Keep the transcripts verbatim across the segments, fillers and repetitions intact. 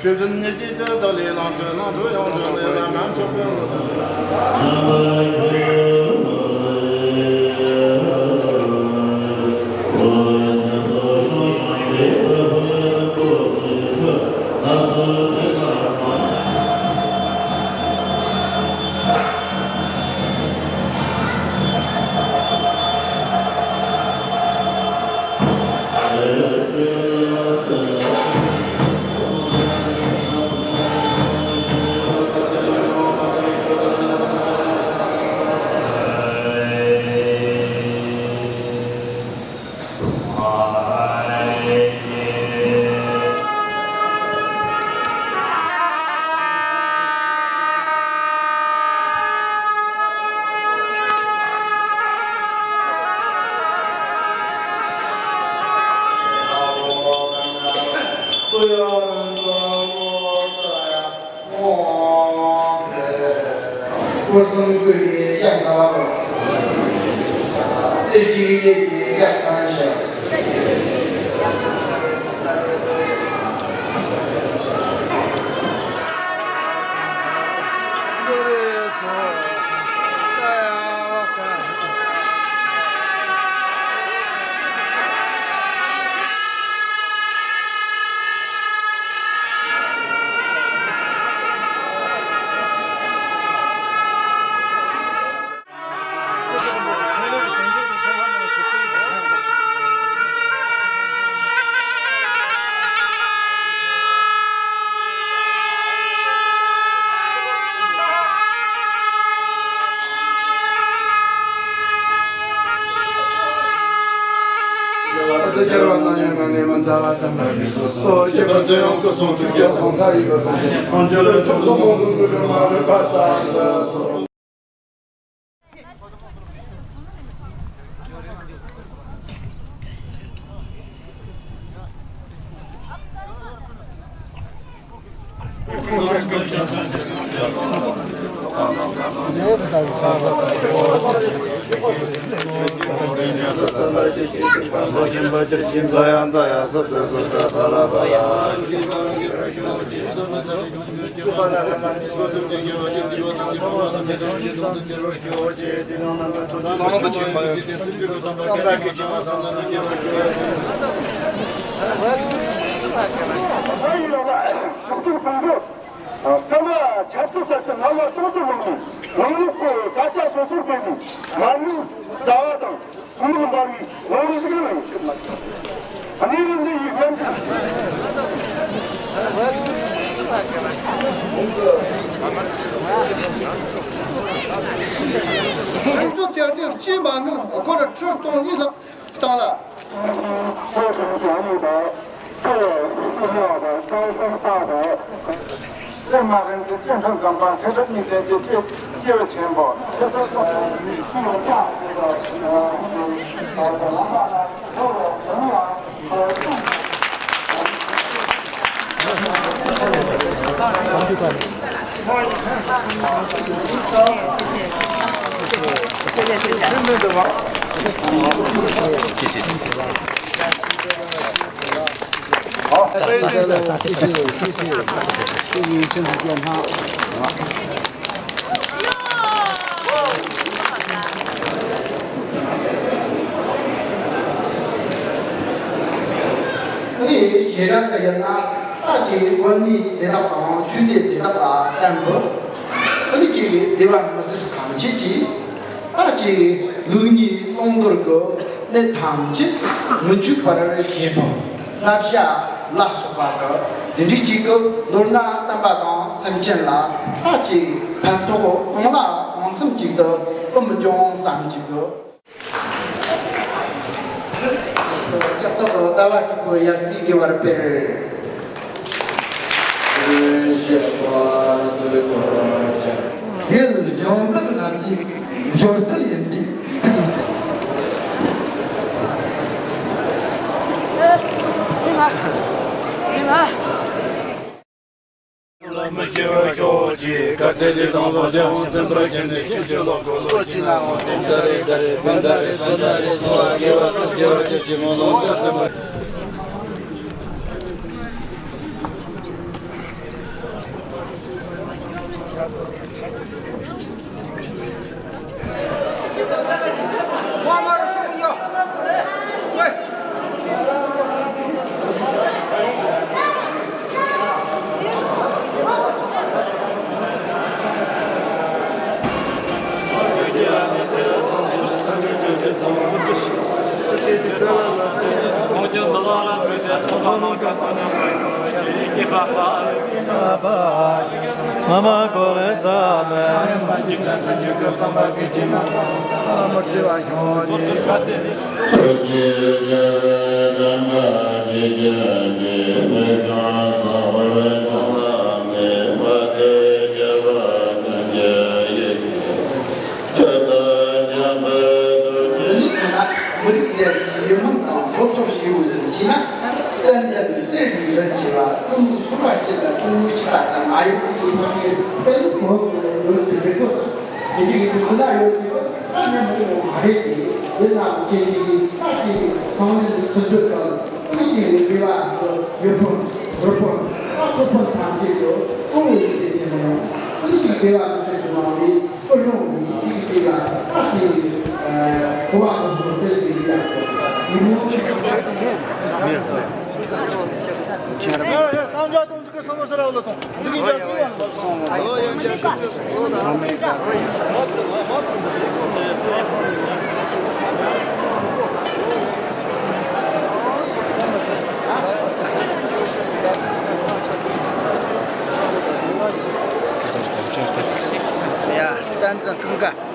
ཆོས་བཞིན་ཉིད་ཀྱི་སྤྱི་དག་ལས། ལོངས་སྤྱོད་ལོངས་སྤྱོད་ཡོངས་སྤྱོད་ལས། ལམ་མན་ཆོག་པའི་སྐུ་གསུང་ཐུགས་ཀྱི་ཕྱག་འཚལ་ལོ། ཚེ་གཅིག་ཡིད་ཀྱི་སྐྱབས་གང་ཞབས། ཨ་ཡི་ལ་ལ། ཕྱོགས་བཅུར་གོང་བུ། སྐར་མ་ཆར་ཆུ་ས་ཆུ་ངར་ལ་སྲོག་ཆུ་ལུང་ནི། ལུང་ལུག་གོ་ས་ཆ་སོ་སོར་བརྟེན་ནས་མར་ལུག་བྱ་བ་དང་ཐུན་མོང་འབར་བའི་ལུང་རིགས་ལ་ཡོད། གནས་རི་འདི་ཡི་སྐར་མ། ཁོང་ཚོ་དེར་དེ་སྤྱི་མ་དངུལ་སྒོར་ཁྲི་སྟོང་གཉིས་ལྷག་བཏང་ལ། ཀརྨ་རིན་ཆེན་སྐྱེས་ཕྲེང་འཛོམས་པ་མཁས་གྲུབ་གཉིས་ལྡན་གྱི་སྐྱེས་སྐྱེས་བུ་ཆེན་པོ་ཆེ་སོ་སོ་ཆེ་ཡོང་ཀྱང་། ཨ་ནི་ཞེ་དྲག་གི་ཡིན་ན་ད་ཅིག་དབེན་གནས་དེ་དག་དང་ཆོས་སྡེ་དེ་དག་ལ་བརྟེན་པའི་ཨ་ནི་ཅིག་སྡེ་བ་མི་སེར་ཐམས་ཅད་ཀྱིས་ད་ཅིག་ལུགས་གཉིས་བླང་དོར་གྱི་གནད་ཐམས་ཅད་མི་འཆུག་པར་བཞེད་པ། བསླབ་བྱ་ལ་སོགས་པ་གི་དེ་འདྲའི་ཅིག་གི་མདོར་ན་བསྟན་པ་དང་སེམས་ཅན་ལ་ད་ཅིག་ཕན་ཐོགས་གང་ལ་གང་འཚམ་ཅིག་ཏུ་འོས་འབྱུང་བསམ་ཅིག་གི། ལྕགས་ཐོག་ཟླ་བ་དྲུག་པའི་ཡར་རྩིས་དགེ་བར་སྤེལ། ཡུལ་ཡོངས་བསྒྲགས་རྣམས་ཀྱི་འབྱོར་ཚུལ་ཡིན་ཏེ། བླ་མ་སྐྱེ་བ་ཤོག་ཅིག་ག་ཏེ་ལི་དང་བ་ཅང་བསྟན་པ་རྒྱན་ནས་ཁྱེད་ཆོས་ལོ་གོ་ལོ་ཅི་ན་འོང་དེ་འདྲ་རེད་ད་རེད་བན་ད་རེད་བན་ད་རེད་སོ་བ་དགེ་བ་དང་སྐྱེ་བ་སྐྱེ་ཅི་མོ་ལོ་ད་བསྟན་པ། མི་རིགས་གཞན་གྱི་ཡིད་སྨོན་དང་སློབ་སྦྱོང་བྱེད་འོས་ཟིན་བྱས་ན། ཙན་དན་གསེར་གྱི་རི་ཆེ་བ་ཀུན་གསུང་བ་ཞིག་ལ་ཀུན་ཆགས་དང་ཨ་ཡུ་ཀུན་ཐོག་གི་དཔལ་ལུགས་གོང་དུ་ཡོད་ཀྱི་རིག་པ། དེ་གི་ཀུན་ལ་ཡོད་ཀྱི་ཨ་ནི་མི་མོ་མ་རེད་ཀྱི་ཡིན་ནའང་ཁྱེད་ཀྱི་ས་ཀྱི་ཚང་མའི་སུ་འཇོག་དང་ཀུན་གྱི་རིག་པ་ཡོད་ཕུན་རོལ་ཕུན་ཨ་ཚོ་ཕུན་ཐམས་ཅད་དུ་ཀུན་ཡོད་ཀྱི་ཆེ་མོ་ཀུན་གྱི་རིག་པ་མི་ཤེས་ཀྱི་མང་བའི། ཡ། བསྟན་འཛིན་ཀུན་དགའ།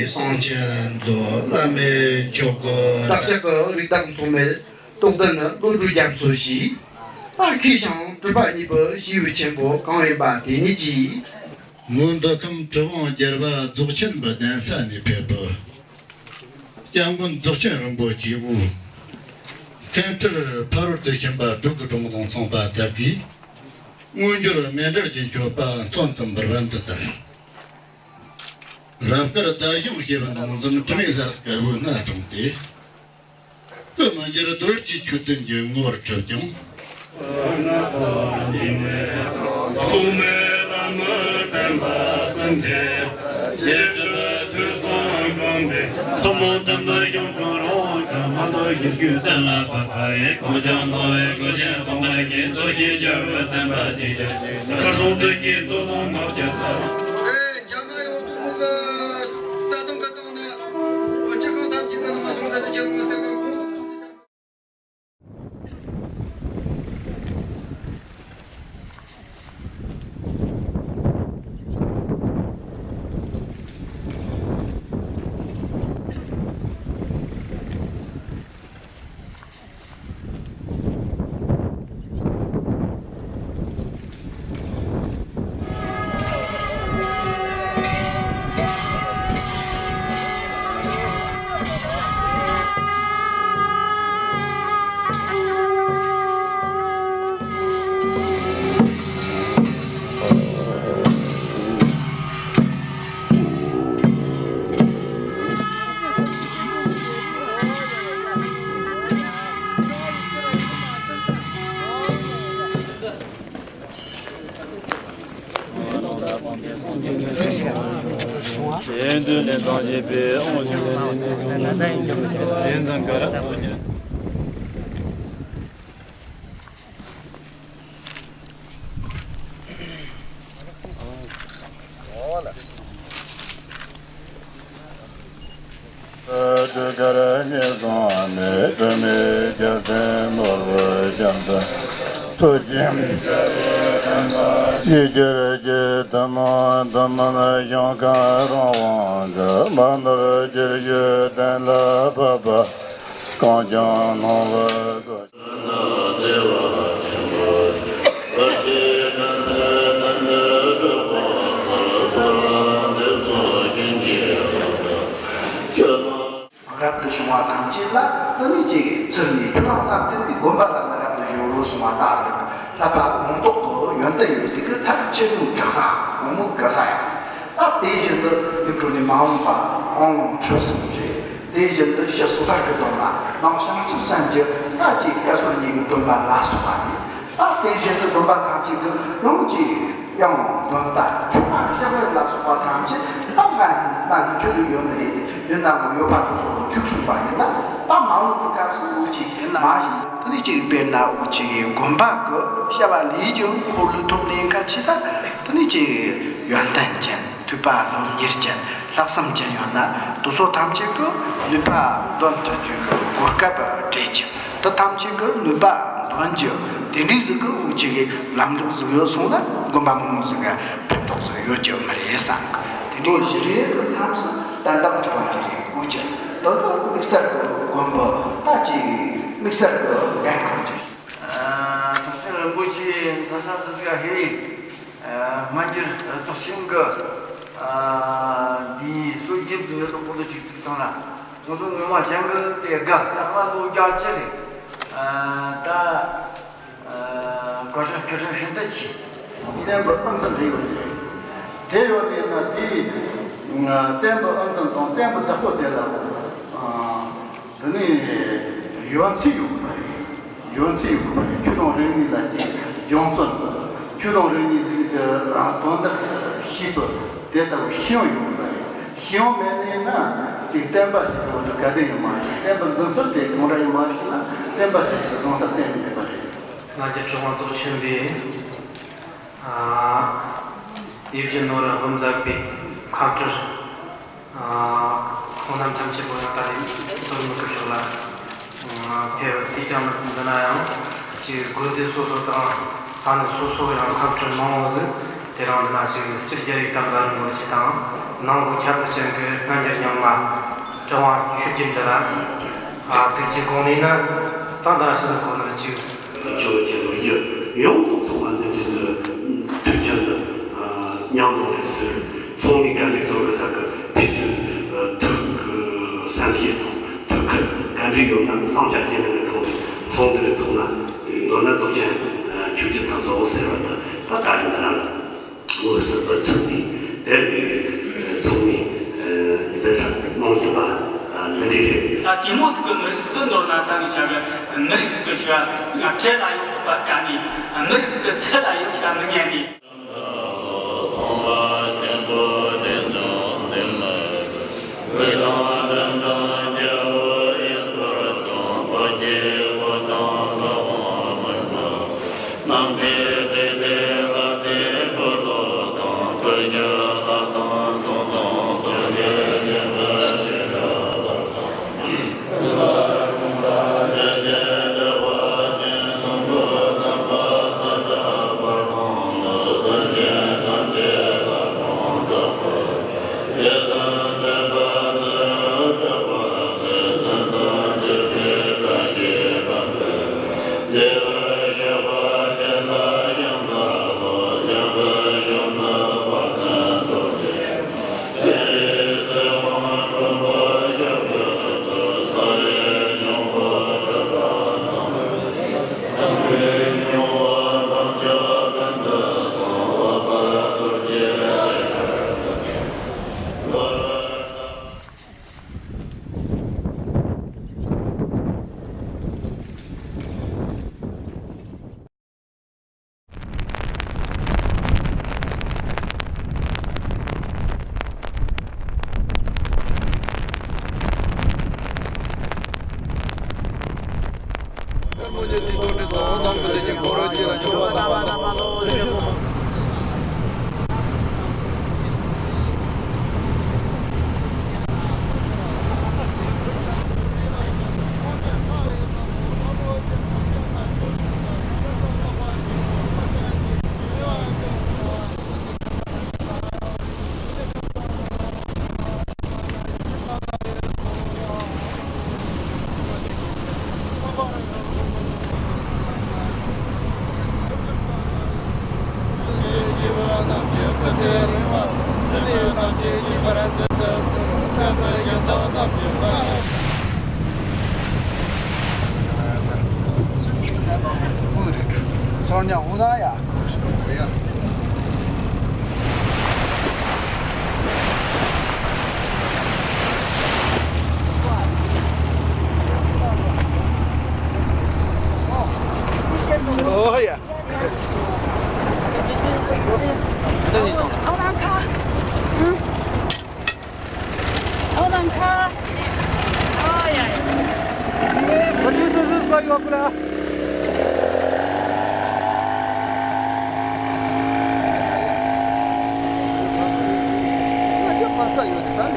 གསང་ཆེན་རྫོགས་བླ་མེད་མཆོག་གི། བདག་ཅག་གི་རིགས་བདག་མཚུངས་མེད་སྟོང་ལྡན་བློ་གྲོས་རྒྱ་མཚོ་ཞེས། ད་མཁས་ཤིང་གྲུབ་པ་གཉིས་པོའི་སྐྱེས་བུ་ཆེན་པོ་གང་ཡིན་པ་དེ་ཉིད་ཀྱིས། སྔོན་འདི་ཁམས་གྲུབ་དབང་རྒྱལ་བ་རྫོགས་ཆེན་པའི་གདན་ས་ནས་ཕེབས་པའི་སྐྱབས་མགོན་རྫོགས་ཆེན་རིན་པོ་ཆེ་བོ། མཁན་ཁྲིར་ཕ་རོལ་ཏུ་ཕྱིན་པ་དྲུག་གི་སྒྲོམ་དང་མཚུངས་པ་ལྟ་བུའི་མངོན་གྱུར་མཎྜལ་གྱི་མཆོད་པ་མཚོན་ཙམ་པར་བན་དུ་དར། རབ་དཀར་ཟླ་གཞོན་ཞེས་པ་ནང་ཙམ་དྲི་མེད་ལྷ་དཀར་བོའི་སྣ་དྲངས་ཏེ། སྐུ་མི་འགྱུར་རྡོ་རྗེ་མཆོད་རྟེན་གྱི་ངོ་བོར་གྲུབ་ཀྱང་། ཐོག་མའི་བླ་མ་བསྟན་པ་གསུམ་གྱི་ཞེས་བྲིས་ཐོས་བསམ་སྒོམ་པའི་ཐུན་མོང་དུ་མི་ཡོང་ཁོ་རང་གི་མ་ལུས་ཡིད་བཞིན་གཏན་ལ་ཕབ་པ་ཡི་གང་ཀྱང་སྣང་བའི་སྐུ་ཞབས་སྟོང་པ་ཉིད་མཚོན་བྱེད་རྒྱལ་བའི་བསྟན་པ་འདི་ཞབས་ཀྱི་མཁར་སྲུང་དུ་སྐྱེས་འདུལ་ལུང་ངག་གི་ཚབ། ཨེ་རྒྱ་མ་ཡོངས་རྫོགས་མོ་གི་རྩ་དོན་གི་སྟེང་ན་སྤྱི་ཁང་ཐམས་ཅད་ཀྱི་ནང་ང་སོང་དེ་ནི་རྒྱལ་དབང་དེ་གི་དགོངས་ཚུལ་གསུང་གི། དུས་གར་ཉེར་བཟང་ནས་དྲི་མེད་རྒྱལ་མཚན་ནོར་བུ་རྒྱལ་མཚན་ཐུགས་རྗེ་ཡིད་ཀྱི་རིགས་ཀྱི་ཐུན་མོང་ཐུན་མིན་ཞིང་ཁམས་རང་དབང་གི་མ་ནོར་རྒྱུ་ཡོད་གཏན་ལ་ཕབ་པ་གང་ཀྱང་སྣང་བར་དགོས། རབ་ཏུ་བྱུང་བ་ཐམས་ཅད་ལ་དེ་ནས་ཅིག་ཚུལ་གཉིས་ཕུན་ལམ་གསུམ་ལྡན་པའི་དགོན་པ་ལ་ནི་རབ་ཏུ་བཞུགས་གསུངས་པ་ལྟར་དུ་བསླབ་པ་ལུང་རྟོགས་ཀྱི་ཡོན་ཏན་ཡོད་ཟིག་གི་ཐབས་ཅི་ནུས་དྲག་ས་དགོང་མོ་དགའ་ས་ཡང་། ད་དེ་བཞིན་དུ་འདི་འཕྲོ་ནས་མ་འོངས་པ་དབང་ལུང་ཁྲིད་གསུམ་རེད། དེ་བཞིན་དུ་ཞི་སོ་ཐར་གྱི་སྡོམ་པ་ནང་བྱང་ཆུབ་སེམས་ཀྱི་ད་ཅིག་བཀའ་ཟུར་གཉིས་ཀྱི་སྡོམ་པ་ལ་སོགས་པ་རེད། ད་དེ་བཞིན་དུ་སྡོམ་པ་ཐམས་ཅད་ཀྱི་ཡང་ཅིག་ཡང་འདོན་རྟ་མཆོད་པ་ཞབས་རིམ་ལ་སོགས་པ་ཐམས་ཅད་ད་ང་ནང་གི་ཆོས་དུ་ཡོད་ནི་རེད་དེ་ཡོད་ན་མོ་ཡོད་པ་དུ་སོགས་འཇུག་གསུངས་པ་ཡིན་ན། ད་མ་འོངས་པའི་སྐབས་སུ་འུ་ཅིག་མ་ཞིག་དེ་ནི་ཅིག་དཔེར་ན་འུ་ཅིག་དགོན་པ་གི་བྱ་བ་ལས་ཀྱི་འཁོར་ལོའི་ཐོག་ནས་ཁ་ཆེ་ད་དེ་ནི་ཅིག་ཡོན་ཏན་ཅན་ཐོས་པ་སློབ་གཉེར་ཅན། ལྷག་བསམ་ཅན་ཡོད་ན་དེ་ཚོ་ཐམས་ཅད་ཀྱི་ནུས་པ་འདོན་ཐུབ་རྒྱུ་གི་གོ་སྐབས་སྤྲད་རྒྱུ། དེ་ཐམས་ཅད་ཀྱི་ནུས་པ་འདོན་རྒྱུ་དེ་འདྲའི་ཟིག་གི་འུ་ཅག་གི་ལམ་ལུགས་ཟིག་ཡོད་སོང་ན་དགོན་པ་མང་པོ་ཟིག་གི་ཕན་ཐོགས་ཟིག་ཡོད་རྒྱུ་མ་རེད་བསམ་གི། དེ་འདྲའི་བཞི་རེ་གི་མཚམས་སུ་ཏན་ཏན་དྲི་བ་རེ་རེ་བཀོད་རྒྱུ། དེ་གི་དམིགས་བསལ་གི་དགོན་པ་ད་ཅིག་དམིགས་བསལ་གི་འགན་འཁུར་རྒྱུ། ཨ། ཚོགས་ཆེན་རིན་པོ་ཆེ་མཛད་ས་འདི་ཟིག་ཧེ་རེད། ཨ། སྔ་འགྱུར་ཚོགས་ཆེན་གྱི། ཨ། འདིའི་སྲོལ་རྒྱུན་དུ་ཡོད་དོ་ཁོ་ཐག་ཅིག་བརྩིས་བཏང་ན། ང་ཚོ་ངོ་མ་ཅང་གི་དེ་དགའ་ཡག་མ་ལོ་རྒྱ་ཆེ་རེད། ཨ། ད། ཨ། བཀའ་དྲིན་བཀའ་དྲིན་ཤིན་ཏུ་ཆེ། བསྟན་པའི་དབུ་འཛིན་དེ་ཡོད་དེ། དེ་ཡོད་དེ་ན་དེའི། ཨ། བསྟན་པའི་དབུ་འཛིན་དང་བསྟན་པའི་བདག་པོ་དེ་ལ། ཨ། དེ་ནས་ཡོན་ཚད་ཡོད་དགོས་པ་རེད། ཡོན་ཚད་ཡོད་དགོས་པ་རེད། ཆོས་དང་རིག་གནས་ལ་ཅིག་སྦྱོང་བརྩོན། ཆོས་དང་རིག་གནས་ལུགས་དེ་དོན་དག་ཤེས་པ་དེ་ལྟ་བུ་ཤེས་ཡོན་ཡོད་དགོས་པ་རེད། ཤེས་ཡོན་མེད་ནས་ན་ཅིག་བསྟན་པ་ཟེར་གྱི་འོ་དེ་ག་དེ་ཡིན་མ་ཤེས། བསྟན་པ་འཛིན་ཚུལ་དེ་གང་འདྲ་ཡིན་མ་ཤེས་ན་བསྟན་པ་ཟེར་གྱི་བཟང་ཐབས་གཏན་ནས་མེད་པ་རེད། ང་ཚོ་གྲུབ་དབང་ཚོགས་ཆེན་པའི། ཨ། ཡིད་བཞིན་ནོར་བུ་མཛད་པའི་ཁ་བྲལ། ཨ། ཁོང་རྣམས་ཐམས་ཅད་པོ་ཡང་ད་རེས་མདོ་སྨད་སྐུ་ཞབས་ལ། ཨ། ཕེབས་དེ་ཀྱང་མི་ཚད་འདི་ན་ཡང་ཅིག་དགོན་སྡེ་སོ་སོ་དང་ས་གནས་སོ་སོ་ཡང་ཁ་བྲལ་མང་བོ་ཟིག་དེ་རིང་འདི་ན་ཅིག་སྤྱི་རྒྱ་ཡིག་དང་འགལ་འགོ་ཅིག་དང་ནང་གི་ཁྱད་པར་ཅན་གྱི་སྔ་འགྱུར་རྙིང་མ་གྲུབ་དབང་ཆོས་བརྒྱུད་འདི་ལ། ཨ། ཐུགས་རྗེ་དགོངས་ནས་ན་ད་ད་ཕྱི་ནས་གོ་ནོར་ཅིག་ཆོས་ཀྱི་ལོ་རྒྱུས་ཡོངས་རྫོགས་ཚང་མ་འདི་འདྲ་ཟིག་དུས་རྒྱུན་དུ་མཉམ་འཛོམས་རེ་ཟུར་ཚོགས་མི་ག་འདྲ་ཟིག་གི་ས་གི་ཕི་ཚོས་ཐུགས་ཀྱི་བསམ་ཤེས་དང་ཐུགས་ཁུར་ག་འདྲ་ཡོད་ན་བསམ་འཆར་བརྗེ་ལེན་གྱི་ཐོག་ནས་ཚོགས་འདུ་རེ་ཚོགས་ན་མདོར་ན་རྫོགས་ཆེན་ཆོས་བརྒྱུད་དང་གཙོ་བོ་ཟེར་བ་དང་ད་ད་རེས་འདི་རང་ལ། དངོས་སུ་འུ་ཚུགས་ནས་དེ་ལས་ཚོགས་མི་འཛིན་གྲྭ་གནང་བཞིན་པ་འདི་འདྲ་རེད། ད་དེ་མོ་ཟིག་གི་མི་རིགས་ཟིག་གི་ནོར་ན་ད་ངས་བྱ་གི་མི་རིགས་ཟིག་གི་ཆ་ང་བྲེལ་ལ་ཡོད་པ་ལྟ་ནས་མི་རིགས་ཟིག་གི་ཚད་ལ་ཡོད་ཆ་མི་ཉན་ནས། ཚོར་ཉ་འོ་ན་ཡ། ཨོ་ཡ། ཨོ་ལང་ཁ། ཨོ་ཡ་ཡ། ཁོ་ཚོས་སོ་སོས་པ་ཡོད་ཁུ་ལ། ང་ཚོ་ཕ་ས་ཡོད་དེ་ད་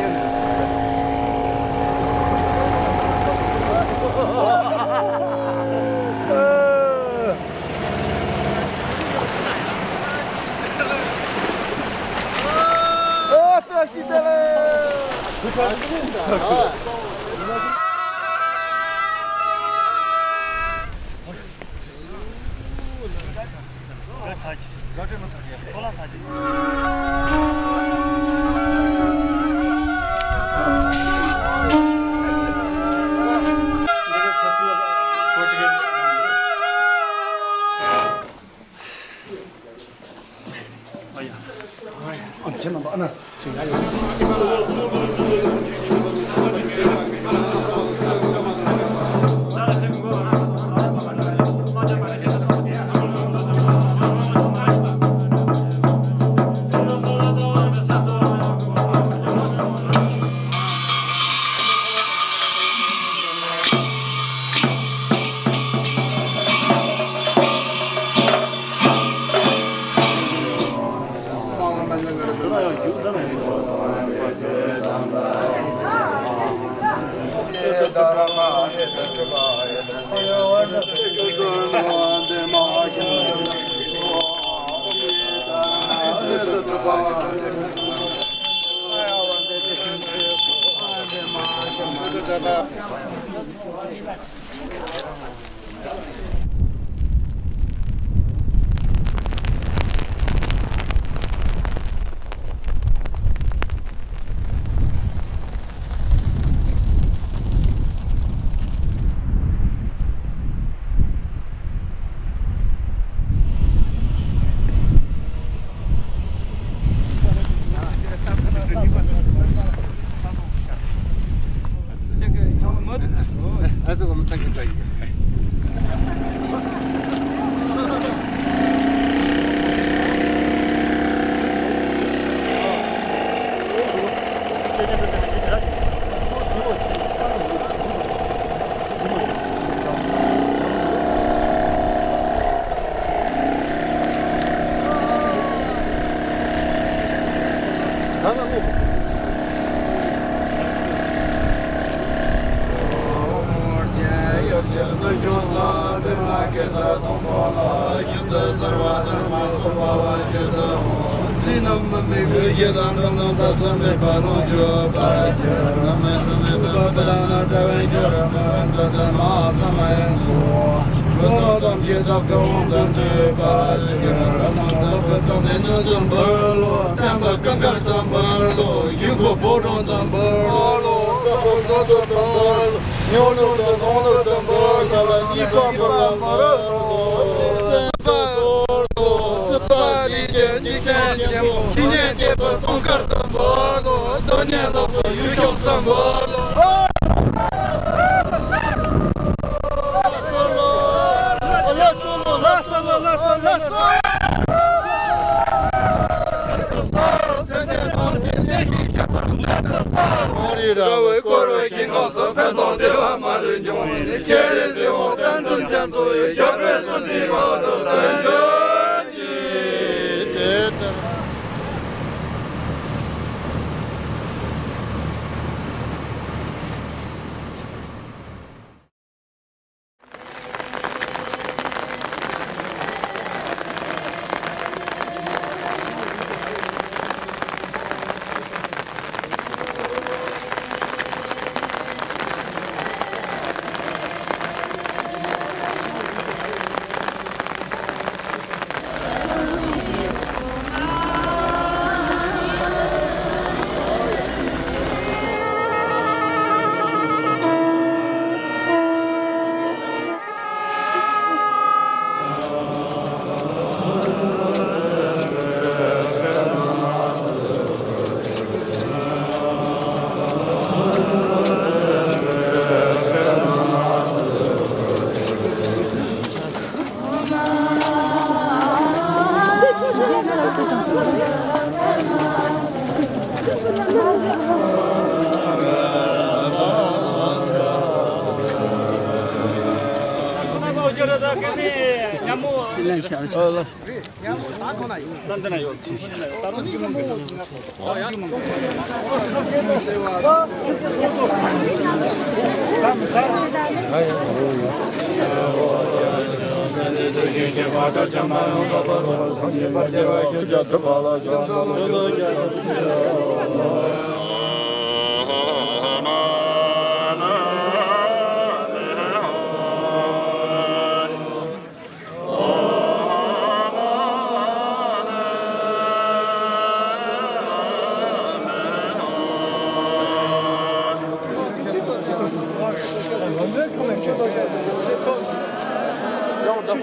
རིན་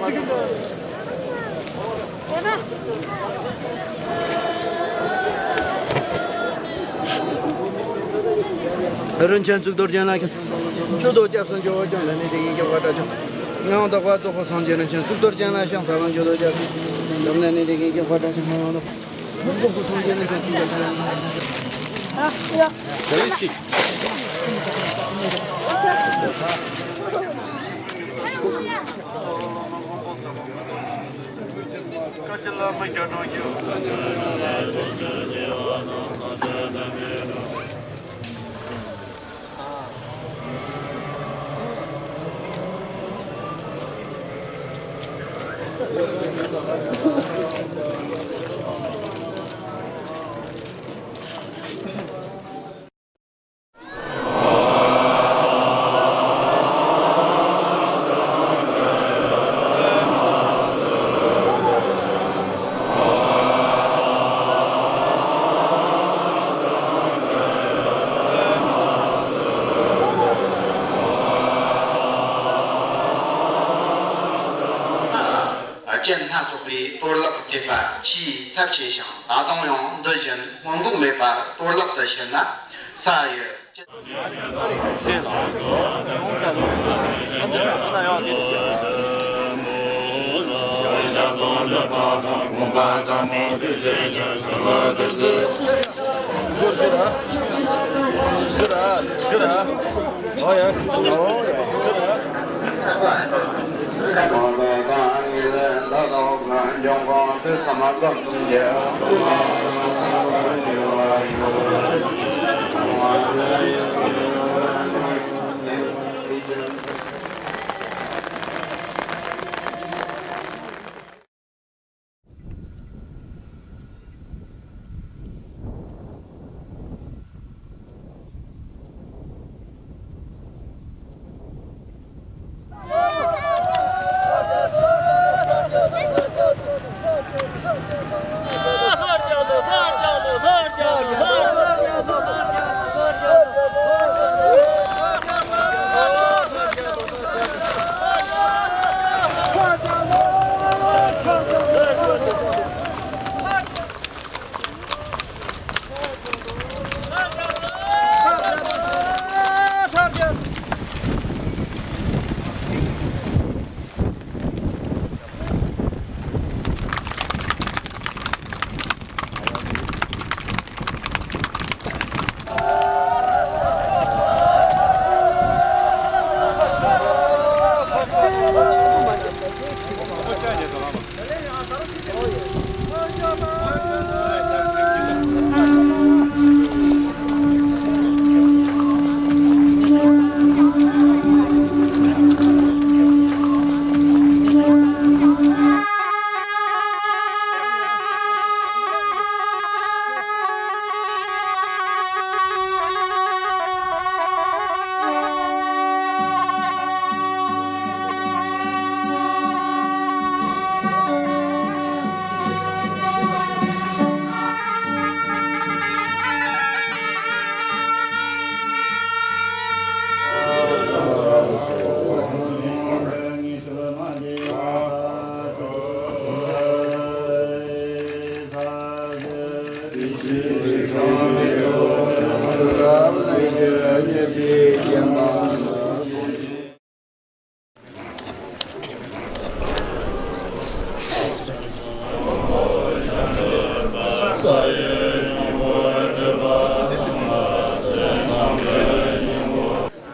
ཆེན་གཙུག་ཏོར་ཅན་ལ་ཕྱག་འཚལ་ལོ། ཇོ་བོ་རྗེ་ལ་ཕྱག་འཚལ་ལོ། ཉོན་མོངས་དག་པ་རྫོགས་པར་སངས་རྒྱས་རིན་ཆེན་གཙུག་ཏོར་ཅན་ལ་ཕྱག་འཚལ་ལོ། ཇོ་བོ་རྗེ་ལ་ཕྱག་འཚལ་ལོ། ཉོན་མོངས་དག་པ་རྫོགས་པར་སངས་རྒྱས་རིན་ཆེན་གཙུག་ཏོར་ཅན་ལ་ཕྱག་འཚལ་ལོ། ཉོན་མོངས་དག་པ་རྫོགས་པར་སངས་རྒྱས་རིན་ཆེན་གཙུག་ཏོར་ཅན་ལ་ཕྱག་འཚལ་ལོ། རྒྱན་སྣ་ཚོགས་པའི་གཏོར་བརླག་ཐེབས་པ་ཆེས་ཚབས་ཆེ་ཞིང་ད་དུང་ཡང་འདི་བཞིན་སྔོན་འགོག་མེད་པར་གཏོར་བརླག་ཏུ་ཕྱིན་ན་ས་ཡི།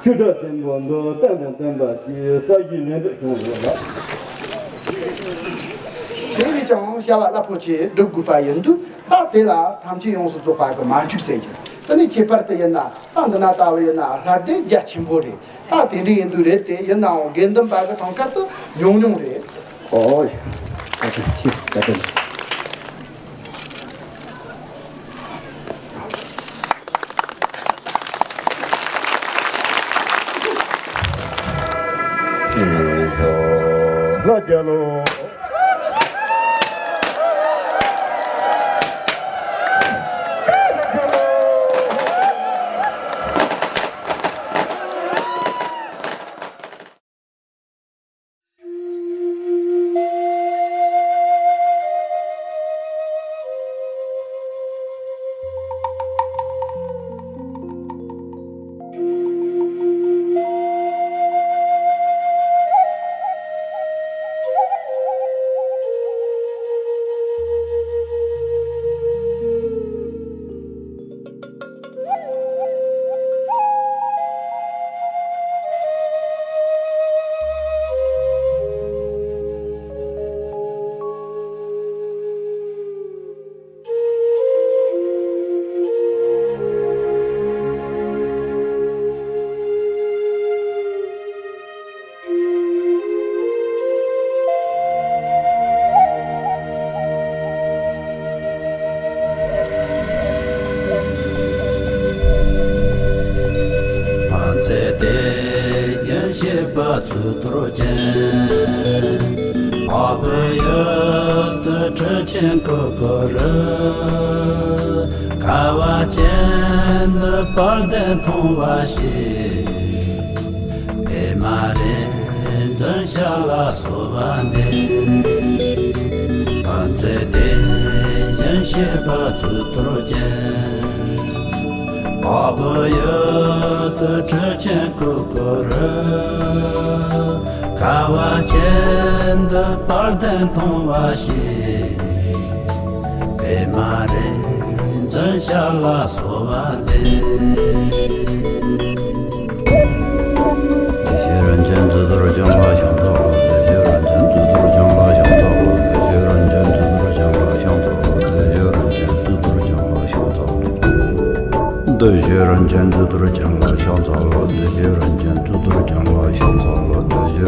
ཆོས་གྲྭ་ཆེན་པོ་འདི་བསྟན་དང་བསྟན་པ་ཞེས་གསར་བརྗེའི་ལས་འགྲུབ་བྱུང་ཡོད་ལ། དེ་བས་ཀྱང་བྱ་བ་རླབས་པོ་ཆེ་སྒྲུབ་དགོས་པ་ཡིན་དུས། ད་དེ་ལ་ཐམས་ཅད་ཡོངས་སུ་རྫོགས་པ་གི་མ་འཇུག་ཟེར་གྱི། དེ་ནི་ཁྱད་པར་དུ་ཡིན་ན། ད་འདི་ན་ལྟ་བུ་ཡིན་ན་ལྷ་སྡེ་རྒྱ་ཆེན་པོ་རེད། ད་དེ་འདྲ་ཡིན་དུས་རེད་དེ། ཡིན་ནའང་དགེ་འདུན་པ་གི་ཐང་ཁར་དུ་ཉུང་ཉུང་རེད། ཨོ་ཡ། བཀའ་དྲིན་ཆེ། བཀའ་དྲིན་ཆེ། ལྷ་རྒྱལ་ལོ། དུར་ཅན། འཕགས་པའི་ཡུལ་དུ་ཁྲི་ཆེན་ཀུ་ཀུ་རུ། ཁ་བ་ཅན་དུ་དཔལ་ལྡན་མཐོང་བ་ཞིག། བི་མ་རིག་འཛིན་ཞལ་ལ་གསོལ་བ་འདེབས། བང་མཛོད་དེ་བཞིན་གཤེགས་པ་མཛོད་དུར་ཅན། འཕགས་པའི་ཡུལ་དུ་ཁྲི་ཆེན་ཀུ་ཀུ་རུ། ཁ་བ་ཅན་དུ་དཔལ་ལྡན་མཐོང་བ་ཞིག། བི་མ་རིག་འཛིན་ཞལ་ལ་གསོལ་བ་འདེབས། བདེ་གཤེགས་རིན་ཆེན་མཛོད་དུར་ཅན་ལ་ཕྱག་འཚལ་ལོ། བདེ་གཤེགས་རིན་ཆེན་མཛོད་དུར་ཅན་ལ་ཕྱག་འཚལ་ལོ། བདེ་གཤེགས་རིན་ཆེན་མཛོད་དུར་ཅན་ལ་ཕྱག་འཚལ་ལོ། བདེ་གཤེགས་རིན་ཆེན་མཛོད་དུར་ཅན་ལ་ཕྱག་འཚལ་ལོ། བདེ་གཤེགས་རིན་ཆེན་མཛོད་དུར་ཅན་ལ་ཕྱག་འཚལ་ལོ། བདེ་གཤེགས་རིན་ཆེན་མཛོད་དུར་ཅན་ལ་ཕྱག་འཚལ་ལོ། བདེ་